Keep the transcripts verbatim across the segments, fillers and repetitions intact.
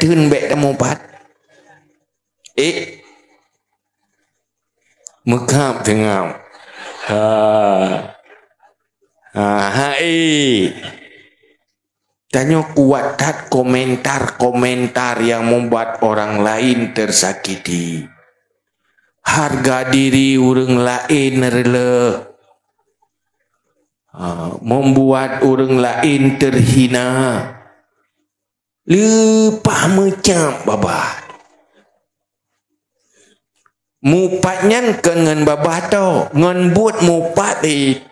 Teun bèk tamupat. Eh. Meukab teungab. Ha. Ha, ha, eh. Tanyoe kuat that komentar-komentar yang membuat orang lain tersakiti. Harga diri ureuëng laén reuleuh. Ha, membuat ureuëng laén terhina. Leupah meucab babah. Mupat nyan kon ngon babah tok, ngon buet mupat cit.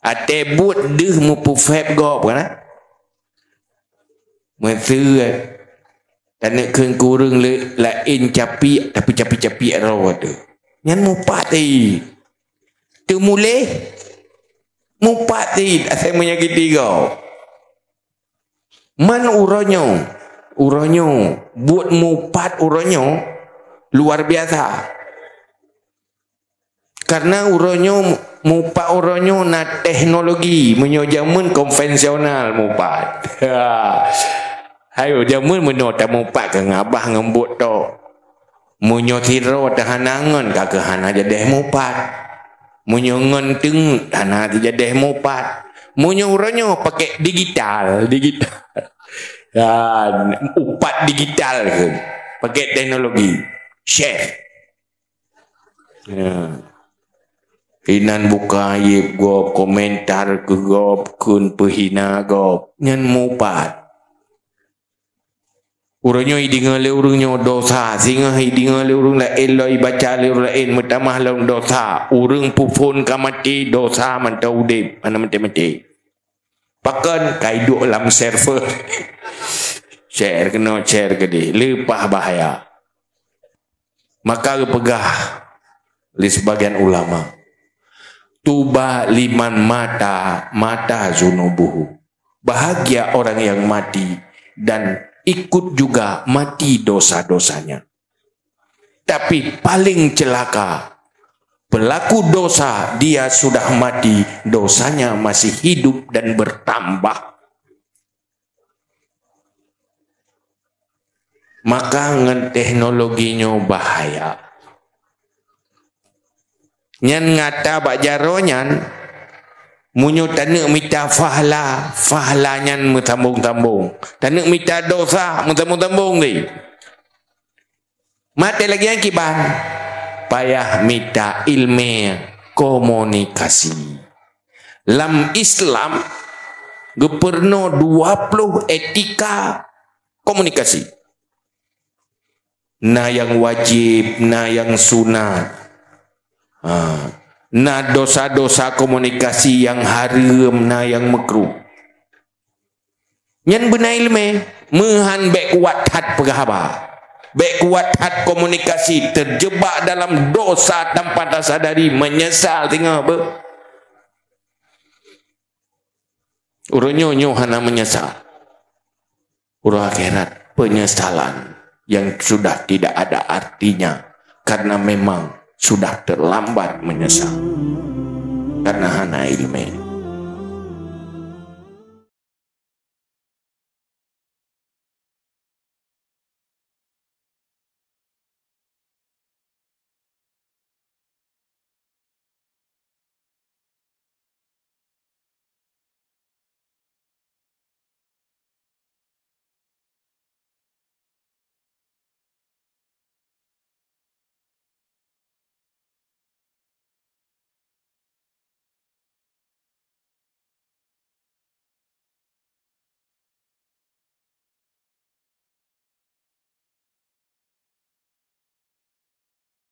Watèe buet deuh meupeufeb gob kan? Meuseu taneuk kheun keu ureuëng le-, laén capiek, tapi capiek-capiek droe teuh. Nyan mupat cit. Teumuléh mupat cit, asai meunyakiti gob. Man uroe nyoe, uroe nyoe, buet mupat uroe nyoe luar biasa. Karena uroe nyoe, mupat uroe nyoe na teknologi, meunyoe jameun konvensional mupat. Ayo, jameun meunoe tamupat keu ngabah ngon buet tok. Meunyoe sidroe teuhana ngon, ka keuh hana jadeh mupat. Meunyoe ngon teungeut, hana jadeh mupat. Meunyoe uroe nyoe pakèk digital, digital. Dan upat digital kheun. Pakèk teknologi. Share. Ya. Inan buka aib gob, komentar keu gob, kheun peuhina gob. Nyan mupat. Uroe nyoe ideungoe lé ureuëng nyoe dosa, singoh ideungoe lé ureuëng laén, lom ibaca lé ureuëng laén, meutamah lom dosa. Ureuëng peuphon ka maté, dosa mantong udeb, hana maté-maté. Pakon? Ka iduek lam server. Share keunoe, share keudeh. Leupah bahaya. Maka geupeugah lé sebagian ulama, "Tuba liman mata, mata zunubuhu." Bahagia orang yang mati dan ikut juga mati dosa-dosanya. Tapi paling celaka, pelaku dosa dia sudah mati, dosanya masih hidup dan bertambah. Maka ngon teknologi nyoe bahaya. Nyan nyata bak jaroe nyan, meunyoe taneuk mita fahla, fahla nyan meusambong-sambong. Taneuk mita dosa, meusambong-sambong lé. Maté lagèe nyan kiban, payah mita ileumèe komunikasi. Lam Islam, geupeurunoe dua ploh etika komunikasi. Na nyang wajéb, na nyang sunat. Ha. Na dosa-dosa komunikasi nyang hareuem, na nyang meukruh. Nyan beuna ileumèe, meuhan bèk kuat that peugah haba. Bèk kuat that komunikasi, terjebak dalam dosa tanpa tasadari, meunyeusal singoh beuh. Uroe nyoe, nyoe hana meunyeusal. Uroe akhirat, penyesalan yang sudah tidak ada artinya karena memang sudah terlambat menyesal karena hana ileumèe.